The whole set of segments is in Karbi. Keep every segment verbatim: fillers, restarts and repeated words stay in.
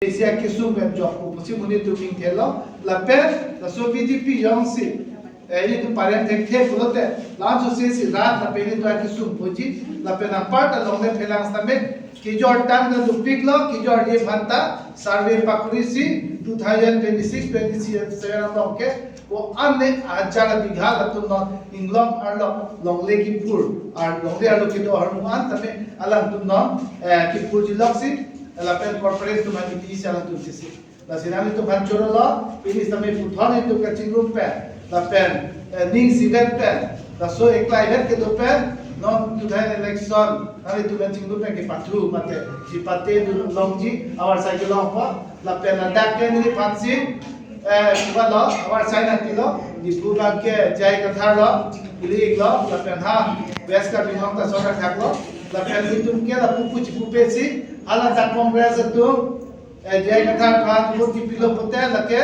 Isi akesung pen jokpo pusi monit atum ingthelo, lapen laso B J P jongsi, eh, ilitum pareng thekthe pulote, la-an sose si rat lapen ilitum akesung puji, lapen apar ta longle phelang sitame, kejor tang ta dopiklo, kejorji aphan ta survey pakorisi, two thousand twenty-six twenty-seven along ke, ko-an ne hajar bigha latum non inglong arlo longle kiphur, ar longle arlo kedo ahormu an tame alangtum non, eh, kiphurji loksi, lapen corporate atum aphan kipisi alangtum kisi. Lasi nanglitum aphan choro lo, pini sitame puthot nelitum kachingrum pen, lapen, eh, ning isivet pen, laso eklaivet kedo pen, non two thousand election, nanglitum aphan chingrum pen kepathu mate, chipate dun longji, avarsai kelongpo, lapen ladak ke neliphansi, eh, kiba lo, avarsai nangpilo, Diphu abang ke J I Kathar lo, ili-ik lo, lapen ha, West Karbi Anglong ta sodar thak lo, lapen ilitum ke lapu puji pupe si, hala ta Congress atum, eh, J I Kathar aphan vote kipilo pulote lake,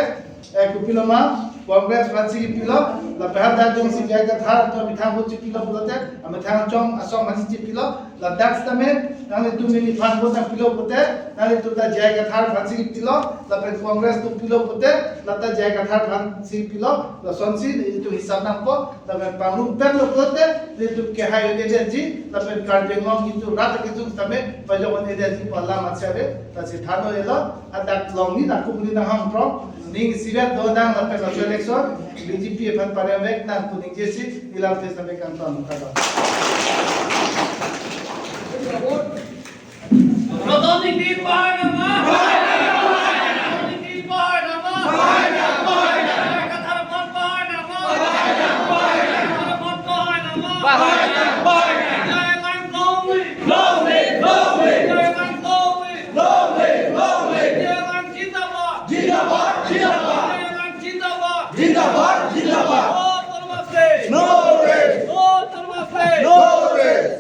eh, kopilo ma, Congress aphansi kipilo, lapen hadak jongsi J I Kathar atum amethang vote chipilo pulote, amethang chong asong aphansi chipilo, ladak sitame, nanglitum neliphan vote nangpilo pulote, nanglitum ta J I Kathar aphansi kipilo, lapen Congress atum pilo pulote, lata J I Kathar aphansi pilo, lasonsi nelitum hisap nangpo, lapen pangrum pen lo pulote, nelitum kehai un-edetji, lapen Karbi Anglong itum rat akesung sitame, pajok un-edetji pu alam achi ave, lasi than un-elo, hadak longni nangkung ni nanghang prong, ning isivet do nang lapen laso election, B J P aphan pareng vek nang pu ningjesi, ilam thes nang kangton kardom. Roton Engti pahar nangma. Roton Engti pahar nangma. J I Kathar aphan pahar nangma. J I Kathar aphan pahar nangma. J I Kathar long live. Long live, long live. J I Kathar long live. Long live, long live. J I Kathar zindabad. Zindabad, zindabad. J I Kathar zindabad. Zindabad, zindabad. No autonomous state. No rest. No autonomous state. No rest.